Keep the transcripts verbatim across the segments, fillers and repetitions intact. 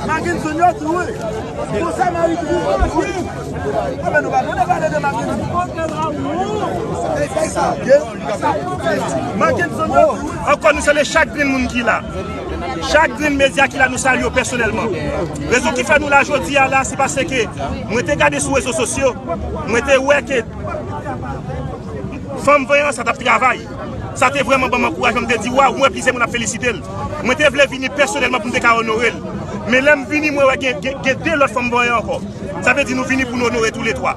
Mackenson yo tou wi. Konsa Marie tou wi. Anben nou pa tande pale de Mackenson. Mackenson yo tou wi. Ankò nou salye chak grenn moun ki la. Chak grenn medya ki la nou salye yo pèsonèlman. Rezon ki fè nou la jodi a la se paske mwen te gade sou rezo sosyo, mwen te wè ke fanm vanyan sa t ap travay. Sa te vrèman ban m ankourajman. M te di, waw, mwen wè plizyè moun ap felisite l. Mwen te vle vini pèsonèlman pou m te ka onore l. Men lè m vini, mwen wè gen, gen, gen de lòt fanm vanyan ankò. Sa vle di nou vini pou nou onore toulètwa.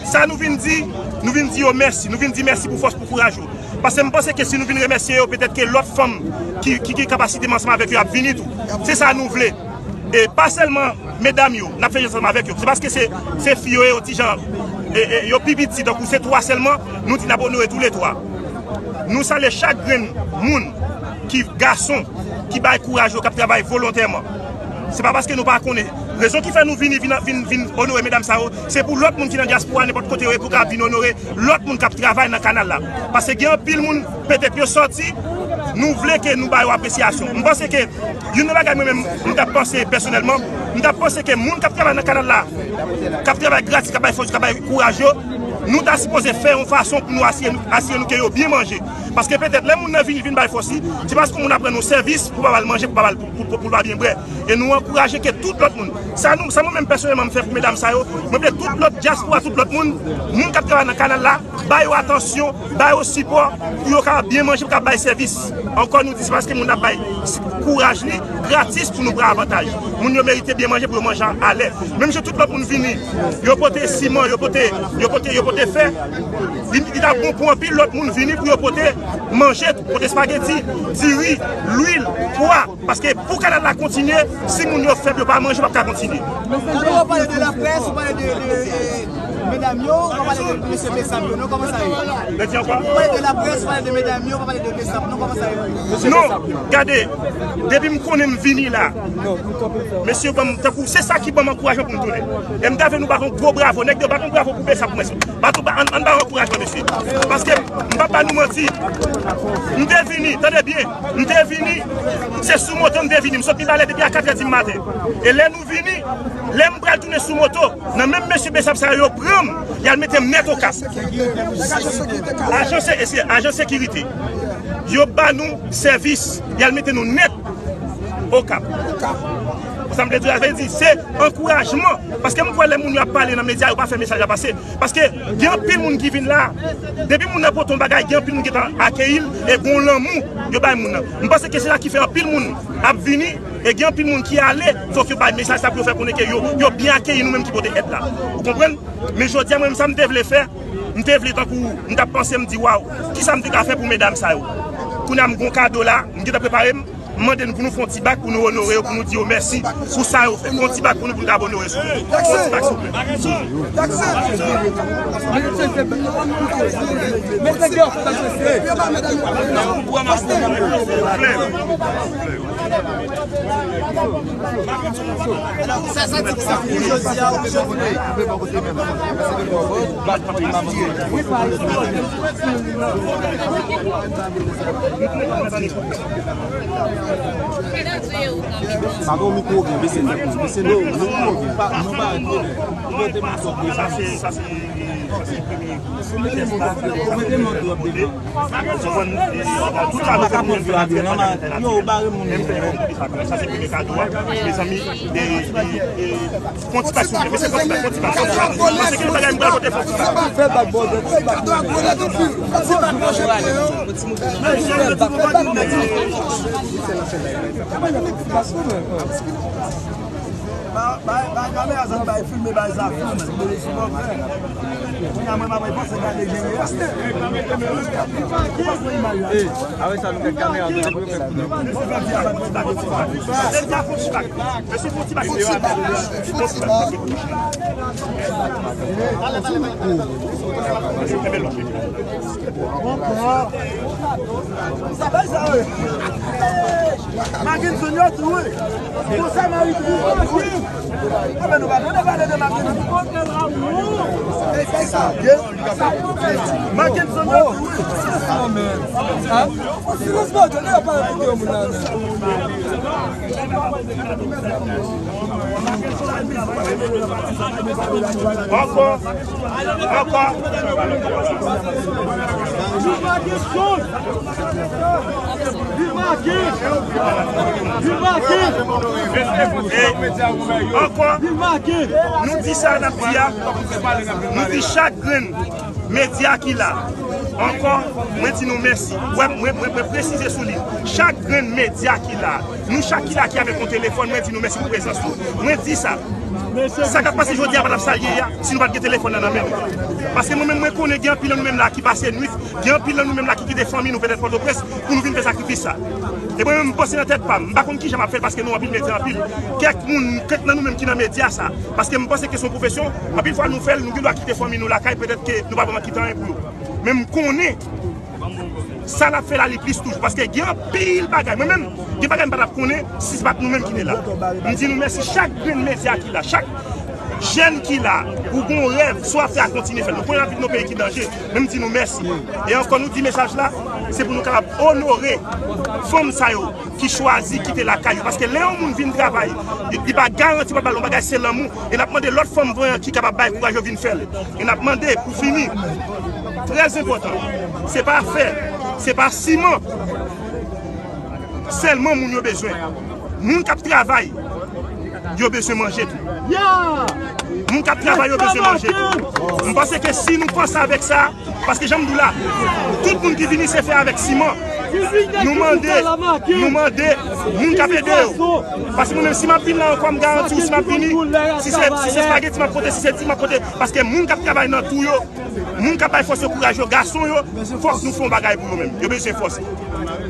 Sa nou vin di, nou vin di yo mèsi. Nou vin di mèsi pou fòs, pou kouraj yo. Paske m panse ke si nou vin remèsye yo, petèt ke lòt fanm ki, ki gen kapasite men ansanm avèk yo ap vini tou. Se sa nou vle. E pa sèlman medam yo, n ap fè jan ansanm avèk yo. Se paske se, se fi yo ye, yon ti jan, e, e, yo pi piti, tankou se twa sèlman, nou di n ap onore toulètwa. Nou salye chak grenn moun ki gason, ki bay kouraj yo, k ap travay volontèman. Se pa paske nou pa konnen. Rezon ki fè nou vini, vin, vin, vin onore medam sa yo, se pou lòt moun ki nan dyaspora, nenpòt kote yo ye, pou kapab vin onore lòt moun k ap travay nan kanal la. Paske gen anpil moun, petèt yo sòti, nou vle ke nou ba yo apresyasyon. M panse ke youn nan bagay mwen menm, m t ap panse pèsonèlman, m t ap panse ke moun k ap travay nan kanal la, k ap travay gratis, k ap bay fòs, k ap bay kouraj yo, nou ta sipoze fè yon fason pou nou asire nou, asire nou ke yo byen manje. Paske petèt lè moun nan vini, vin bay fòs li, se paske moun ap rann nou sèvis pou pa ba l manje, pou pa ba l, pou, pou, pou l pa byen bwè. E nou ankouraje ke tout lòt moun. Sa nou, sa mwen menm pèsonèlman m fè pou medam sa yo, mwen vle tout lòt dyaspora, tout lòt moun, moun k ap travay nan kanal la, ba yo atansyon, ba yo sipò, pou yo kapab byen manje, pou kapab bay sèvis. Ankò nou di se paske moun ap bay kouraj li gratis pou nou pran avantaj. Moun yo merite byen manje pou yo manje alè. Menm jan tout lòt moun vini, yo pote siman, yo pote, yo pote, yo pote fè. Li, li t ap bon pou anpil lòt moun vini pou yo pote manje, pote espageti, diri, lwil, pwa. Paske pou kanal la kontinye, si moun yo fèb, yo pa manje, yo p ap ka kontinye. Tande w pale de laprès, ou pale de, de, de medam yo, ou pa pale de mesye Besap yo, non, kòman sa ye? Ou pale de laprès, ou pale de medam yo, ou pa pale de Besap, non, kòman sa ye? Non, gade, depi m konnen m vini la, mesye ban m, tankou, se sa ki ban m ankourajman pou m tounen. E m ta vle nou bat yon gwo bravo, nèg yo bat yon bravo pou Besap pou mwen. Bat, bat, ann, ann ba yo ankourajman, mesye. Paske m p ap ba nou manti. M te vini, tande byen, m te vini, se sou moto m te vini. M sot Mibalè depi a katrè di maten. E lè nou vini, lè m pral tounen sou moto, nan menm mesye Besap sa yo pran m, y al mete m nèt Okap. Ajan se, se ajan sekirite. Yo ba nou sèvis, y al mete nou nèt Okap. Sa m vle di, sa vle di, se ankourajman. Paske m kwè lè moun yo ap pale nan medya, yo pa fè mesaj la pase. Paske gen anpil moun ki vin la, depi moun nan pote yon bagay, gen anpil moun ki gentan akeyi l, e gon lanmou yo bay moun nan. M panse ke se sa ki fè anpil moun ap vini, e gen anpil moun ki ale, fòk yo bay mesaj sa pou yo fè konnen ke yo, yo byen akeyi nou menm ki pote èd la. Ou konprann? Men jodi a, mwen menm sa m te vle fè, m te vle tankou, m t ap panse, m di, waw, kisa m te ka fè pou medam sa yo? Kounye a m gon kado la, m gentan prepare m, m mande nou pou nou fè yon ti bak pou nou onore yo, pou nou di yo mèsi pou sa yo fè. Fè yon ti bak pou nou, pou nou kapab onore sou yo. Fè yon ti bak, silvouplè. Pa gen mikwo gen, bese mikwo, bese mikwo, mikwo gen. Pa, nou pa gen pwoblèm. Ou mete m sou. Sa se, sa se, sa se premye. Ou mete m sou, ou mete m sou devan. Ou konprann? Tout sa nou fè pou nou fè nan tèt la. Yo, ou bare moun yo. Sa se premye kado a. Mezanmi, e, e, e, Fè yon ti bak, silvouplè. Mesye, fè yon ti bak, fè yon ti bak. Paske gen bagay m pral pote fò. Fè bak, bòdè, fè bak. Ba, ba, ba kamera sa bay filme, bay sa filme. Kounye a mwen, m ap panse gade jere a. Avèk sa, nou gen kamera, nou gen kamera. Mackenson yo tou wi. Konsa Marie tou wi. Anben nou pa tande pale de Mackenson. Fè Make m zòn nan tou wi. Silans mwen, tande yo pa repote yon moun la menm. Ankò. Ankò. Vilmar gen chans. Vilmar gen. Vilmar gen. Ankò. Vilmar gen. Nou di sa n ap di a. Nou di chak grenn medya ki la. Ankò, mwen di nou mèsi. Wè, mwen, mwen, mwen presize sou li. Chak grenn medya ki la, nou chak ki la ki avèk yon telefòn, mwen di nou mèsi pou prezans nou. Mwen di sa. Sa k ap pase jodi a pa t ap sa l ye a si nou pa t gen telefòn nan nan men nou. Paske mwen menm mwen konnen gen anpil nan nou menm la ki pase nwit, gen anpil nan nou menm la ki kite fanmi nou petèt Pòtoprens pou nou vin fè sakrifis sa. E mwen menm m panse nan tèt pa m, m pa konn kijan m ap fè l paske nou anpil medya anpil. Kèk moun, kèk nan nou menm ki nan medya sa, paske m panse ke se yon pwofesyon, anpil fwa nou fè l, nou gen dwa kite fanmi nou lakay, petèt ke nou pa vrèman kite anyen pou yo. Men m konnen sa n ap fè la li plis toujou, paske gen anpil bagay. Mwen menm, gen bagay m pa t ap konnen si se pa t nou menm ki te la. M di nou mèsi chak grenn medya ki la, chak jèn ki la, ou gon rèv, sa w ap fè a kontinye fè l. Nou konnen lavi nan peyi ki danje, men m di nou mèsi. E ankò nou di mesaj la, se pou nou kapab onore fanm sa yo ki chwazi kite lakay yo. Paske lè yon moun vin travay, li, li pa garanti pa ba l yon bagay, se lanmou. E n ap mande lòt fanm vanyan ki kapab bay kouraj yo vin fè l. E n ap mande pou fini, trè enpòtan, se pa fè, se pa siman sèlman moun yo bezwen. Moun k ap travay, yo bezwen manje tou. Moun k ap travay, yo bezwen manje tou. M panse ke si nou panse avèk sa, paske jan m di w la, tout moun ki vini se fè avèk siman. Nou mande, nou mande moun k ap ede yo. Paske mwen menm, si m ap vin la ankò, m garanti w, si m ap vini, si se, si se espageti m ap pote, si se ti m ap pote, paske moun k ap travay nan tou yo, moun k ap bay fòs yo, kouraj yo, gason yo, fòk nou fè yon bagay pou yo menm. Yo bezwen fòs.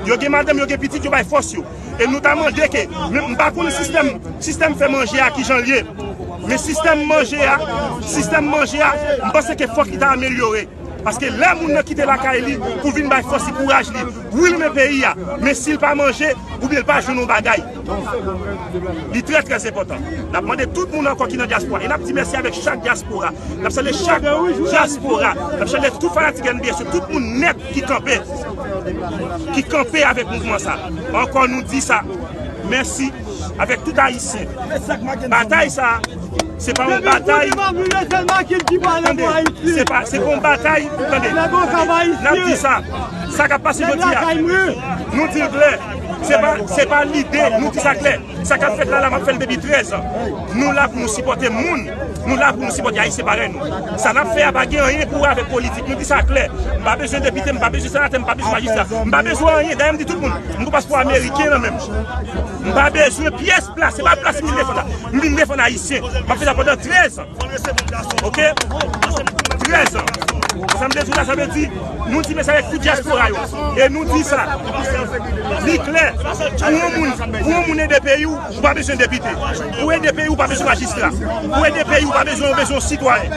Yo gen madanm, yo gen pitit, yo bay fòs yo. E nou ta mande ke, men m pa konn sistèm, sistèm fè manje a kijan l ye. Men sistèm manje a, sistèm manje a, m panse ke fòk li ta amelyore. Paske lè moun nan kite lakay li pou vin bay fòs li, kouraj li, wi l renmen peyi a, men si l pa manje, oubyen l pa jwenn yon bagay, li trè, trè enpòtan. N ap mande tout moun ankò ki nan dyaspora, e n ap di mèsi avèk chak dyaspora. N ap salye chak dyaspora. N ap salye tout fanatik N B S yo, tout moun nèt ki kanpe, ki kanpe avèk mouvman sa. Ankò nou di sa, mèsi avèk tout Ayisyen. Batay sa, se pa yon batay. Tande, se pa, se pa yon batay, tande. N ap di sa. Sa k ap pase jodi a, nou di l klè. Se pa, se pa lide, nou di sa klè. Sa k ap fèt la, la m ap fè l depi trèz an. Nou la pou nou sipòte moun. Nou la pou nou sipòte Ayisyen parèy nou. Sa n ap fè a pa gen anyen pou wè avèk politik. Nou di sa klè. M pa bezwen depite, m pa bezwen senatè, m pa bezwen majistra. M pa bezwen anyen. Dayè m di tout moun, m gon paspò ameriken nan men m. M pa bezwen pyès plas. Se pa plas m vin defann la. M vin defann Ayisyen. M ap fè sa pandan trèz an. Ok? Trèz an. Sa m te di w la, sa vle di, nou di mesaj avèk tout dyaspora yo. E nou di sa, li klè, pou yon moun, pou yon moun ede peyi w, ou pa bezwen depite. Pou ede peyi w, ou pa bezwen majistra. Pou ede peyi w, ou pa bezwen, ou bezwen yon sitwayen.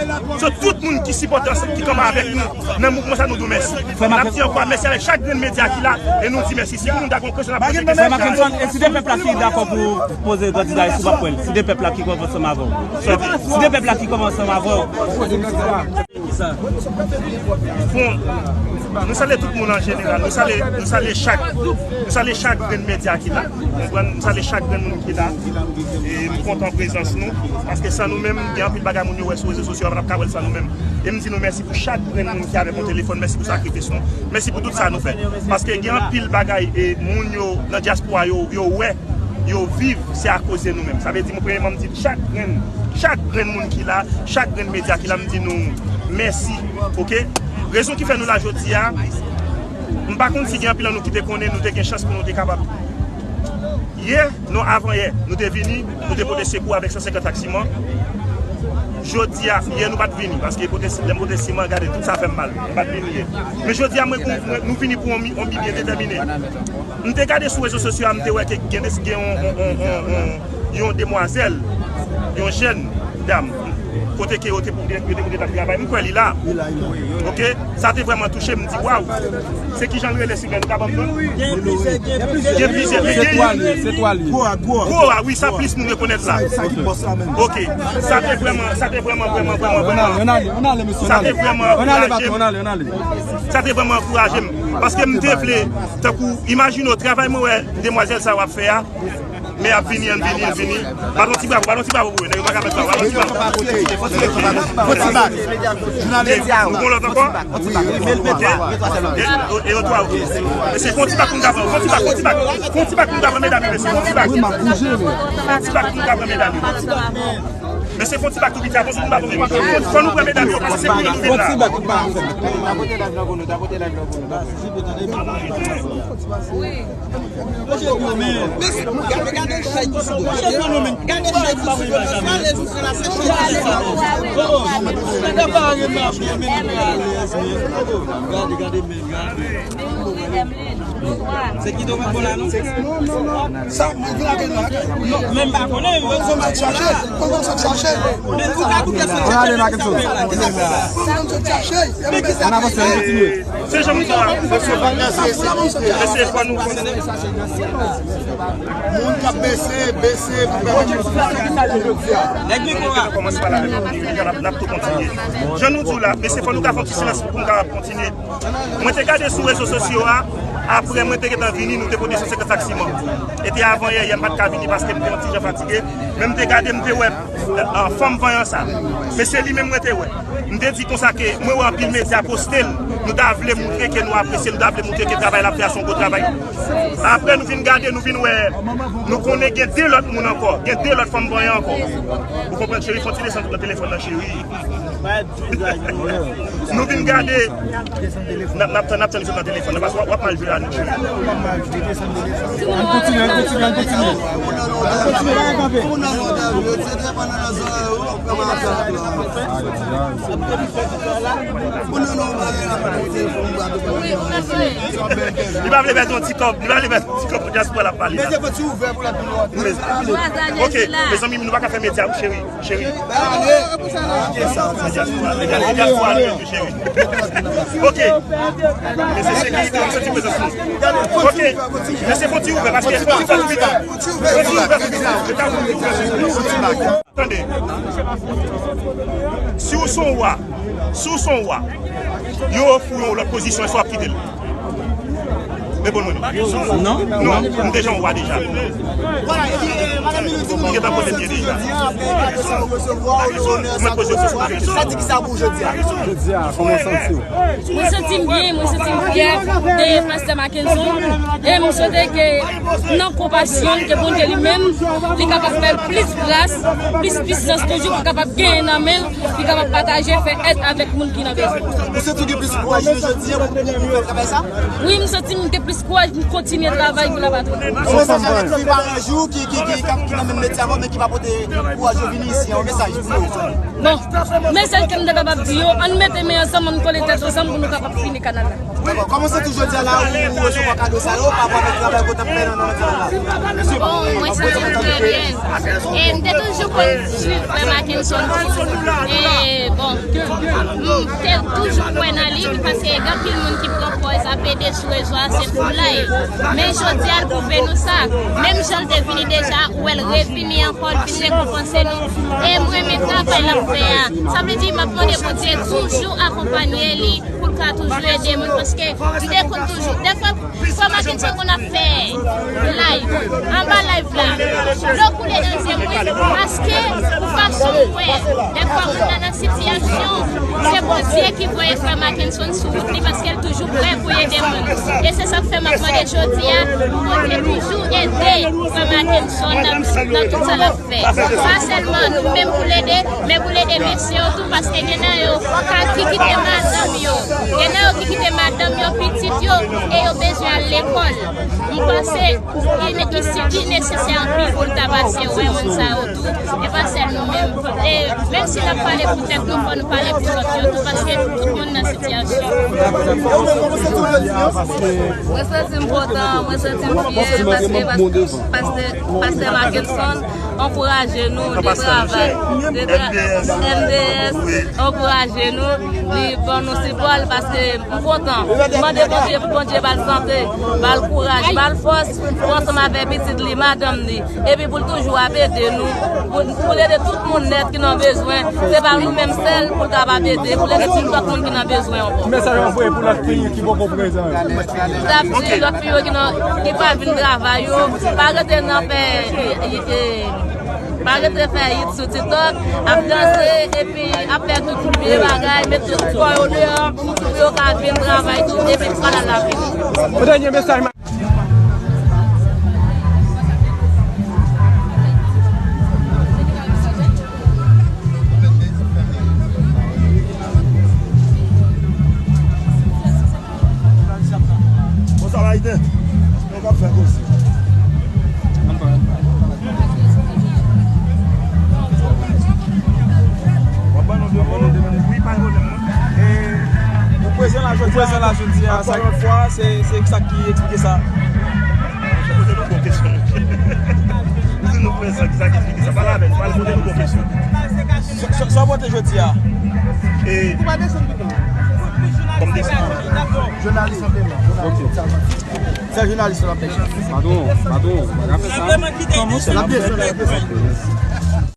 Se tout moun ki sipòte ansanm, ki kanpe avèk nou nan mouvman sa, nou di w mèsi. N ap di ankò mèsi avèk chak grenn medya ki la, e nou di mèsi. Si pou nou dakò, Frè Mackenson, e si de pèp la ki dakò pou poze kandida, èske w ap pran l? Si de pèp la ki konn ansanm avè w. Si de pèp la ki konn ansanm avè w. Bon, nou salye tout moun an jeneral. Nou salye, nou salye chak, nou salye chak grenn medya ki la. Konprann? Nou salye chak grenn moun ki la. E m kontan prezans nou. Paske san nou menm, gen anpil bagay moun yo wè sou rezo sosyo, yo pa t ap ka wè l san nou menm. E m di nou mèsi pou chak grenn moun ki avèk yon telefòn. Mèsi pou sakrifis nou. Mèsi pou tout sa nou fè. Paske gen anpil bagay e moun yo nan dyaspora yo, yo wè, yo viv, se akoz de nou menm. Sa vle di, mwen premyèman, m di chak grenn, chak grenn moun ki la, chak grenn medya ki la, m di nou mèsi. Ok? Rezon ki fè nou la jodi a, m pa konn si gen anpil nan nou ki te konnen nou te gen chans pou nou te kapab. Yè, non, avan yè, nou te vini, nou te pote sekou avèk san senkant taksiman. Jodi a, yè nou pa t vini, paske pote, lè m pote siman, gade, tout sa fè m mal. M pa t vini yè. Men jodi a, mwen, mwen, nou vini pou yon mi-, yon bi byen detèmine. M te gade sou rezo sosyo a, m te wè ke gen de, gen yon, yon, yon, yon, yon, yon demwazèl, yon jèn dam. Kote ke yo te, yo te, yo te tap travay, m kwè li la. Li la, li la. Oke? Sa te vrèman touche m, m di, "Waw." Se ki jan l rele, silvouplè, nou ka ban m non? Gen plizyè, gen plizyè. Gen plizyè, men gen youn. Se twa li. Gwo a, gwo a. Gwo a, wi, sa plis moun rekonèt la. Sa ki bòs la menm. Oke. Sa te vrèman, sa te vrèman, vrèman, vrèman, vrèman. Ann ale, ann ale, mesye, ann ale. Sa te vrèman ankouraje m. Ann ale, patwon, ann ale, ann ale. Sa te vrèman ankouraje m. Paske m te vle, tankou, imajine w, travay mwen wè demwazèl sa w ap fè a. Men ap vini, ann vini, ann vini. Bat yon ti bravo, bat yon ti bravo pou yo. Nèg yo pa ka fè sa, bat yon ti bravo. Fon ti bak. Ou gon lòt ankò? Oke. E, e, e, twa, oke. Mesye, fon ti bak pou m ka pran, fon ti bak, fon ti bak. Fon ti bak pou m ka pran, medam yo, mesye, fon ti bak. Fon ti bak pou m ka pran, medam yo. Mesye, fon ti bak tou piti, fon ti bak tou piti. Fò nou pran medam yo, paske se pou yo nou vin la. Wi. Gade, gade chay ki sou do. Gade chay ki sou do. Gade nou pran la sèchè. Gade, gade, men, gade. Se ki do mwen bon la, non? Sa, mwen vin avè nou. Men m pa konnen, mwen konn sot chache. Mwen konn sot chache. Men ou ka koute sa. Mwen ale nan kèk sòt. Mwen konn sot chache. Ann avanse, ann kontinye. Se jan m di a, mesye, fò nou konn. Moun k ap bese, bese pou pèmèt nou sou sèn jodi a. Nèg mikwo a. Kòmanse pa la, n ap, n ap tou kontinye. Jan nou di w la, mesye, fò nou ka fè yon ti silans pou n kapab kontinye. Mwen te gade sou rezo sosyo a, apre mwen te gentan vini, nou te pote san senkant sak siman. E te avan yè, yè m pa t ka vini paske m te yon ti jan fatige, men m te gade, m te wè, ah, fanm vanyan sa. Men se li menm mwen te wè. M te di konsa ke mwen wè anpil medya poste l, nou ta vle moutre ke nou apresye l, nou ta vle moutre ke travay l ap fè a se yon gwo travay. Apre nou vin gade, nou vin wè, nou konnen gen de lòt moun ankò, gen de lòt fanm vanyan ankò. Ou konprann, cheri, fò n ti desann tout nan telefòn nan, cheri. Nou vin gade. N ap, n ap tann, n ap tann li sot nan telefòn nan, paske w ap, w ap mal jwe a nou, cheri. Ann kontinye, ann kontinye, ann kontinye. Ann kontinye, pa gen kanpe. Li pa vle pèdi yon ti kòb, li pa vle pèdi yon ti kòb pou dyaspora l ap pale la. Oke, mezanmi, nou pa ka fè medya, wi, cheri. Cheri. Oke. Mesye, se ki, se ki prezans nou. Oke. Mesye, fò ti ouvè, paske fò ti fè pita. Fò ti ouvè, fò ti ouvè. Tande. Si w se yon wa, si w se yon wa, yo ofri w yon lòt pozisyon, èske w ap kite l? Reponn mwen non. Non, non, m te jan wa deja. M gentan konnen byen deja. Mwen poze w kesyon. Sa di ki sa pou jodi a? Jodi a, kòman w santi w? Mwen santi m byen, mwen santi m fyè de pastè Mackenson. E m swete ke nan konpasyon l, ke Bondye li menm, li kapab fè l plis gras, plis pisans toujou, pou l kapab genyen nan men l, li kapab pataje, fè èd avèk moun ki nan bezwen. Ou santi w gen plis kouraj jodi a pou, pou, pou fè travay sa? Wi, m santi m gen plis kouraj pou m kontinye travay pou lapatri. Yon mesaj avèk fi parèy ou ki, ki, ki, ki nan menm metye avè w, men ki pa pote kouraj yo vini isi a, yon mesaj pou yo. Bon, mesaj ke m te kapab di yo, ann mete men ansanm, ann kole tèt ansanm pou nou kapab fini kanal la. Dakò. Kòman w santi w jodi a la, ou resevwa kado sa yo, pa rapò avèk travay ke w t ap fè nan, nan, nan kanal la? Bon, mwen santi m trè byen. E m te toujou konn swiv frè Mackenson. E, bon, m te toujou kwè nan li, paske gen anpil moun ki pran pòz ap ede sou rezo a, se pou live. Men jodi a, l pwouve nou sa. Menm jan l te vini deja, ou wè l revini ankò, l vin rekonpanse nou. E m renmen travay l ap fè a. Sa vle di, m ap mande Bondye toujou akonpanye li pou l ka toujou ede moun, paske m te konn toujou, dèfwa, frè Mackenson konn ap fè live, anba live la, dlo koule nan zye mwen, paske fason m wè, dèfwa moun nan nan sitiyasyon, se Bondye ki voye frè Mackenson sou wout li, paske l toujou prè pou ede moun. E se sa k fè m ap mande jodi a, pou Bondye toujou ede frè Mackenson nan, nan tout sa l ap fè. Pa sèlman nou menm pou l ede, men pou l ede mesye yo tou, paske gen nan yo ka, ki kite madanm yo. Gen nan yo ki kite madanm yo, pitit yo, e yo bezwen al lekòl. M panse li, li, li nesesè anpil pou n ta pase wè moun sa yo tou. E pa sèl nou menm. E menm si n ap pale pou tèt nou, fò nou pale pou lòt yo tou, paske tout moun nan sitiyasyon. Mwen santi m kontan, mwen santi m fyè, paske, paske, paske Pastè Marckelson ankouraje nou de travay, de tra-, M D S, ankouraje nou, li ban nou sipò l, paske m kontan. M mande Bondye pou Bondye ba l sante, ba l kouraj, ba l fòs, pou ansanm avèk pitit li, madanm li, epi pou l toujou ap ede nou, pou, pou l ede tout moun nèt ki nan bezwen. Se pa nou menm sèl pou l kapab ede, pou l ede tout lòt moun ki nan bezwen ankò. Ki mesaj w ap voye pou lòt fi ki poko prezan yo? M t ap di lòt fi yo ki nan, ki pa vin travay yo, pa rete nan fè, e, e, e, pa rete fè hit sou TikTok, ap danse, epi ap fè tout vye bagay, mete kò yo deyò, pou yo ka vin travay tou, epi pa nan lavi. Yon dènye mesaj. Bon, sa va, Ayiten? Yo k ap fè koze. W ap ban nou de minit? Wi, pa gen pwoblèm, non. E, ou prezan la jodi a, ankò yon fwa, se, se sa ki eksplike sa. Poze nou bon kesyon. Poze nou prezan, ki sa ki eksplike sa? Pale avè nou, pale, poze nou bon kesyon. Sa, sa, sa w pote jodi a? E, kòm desann. Jounalis anpil. Ok. Se jounalis la pèche. Patwon, patwon, pa ka fè sa. Kòman se la pèche?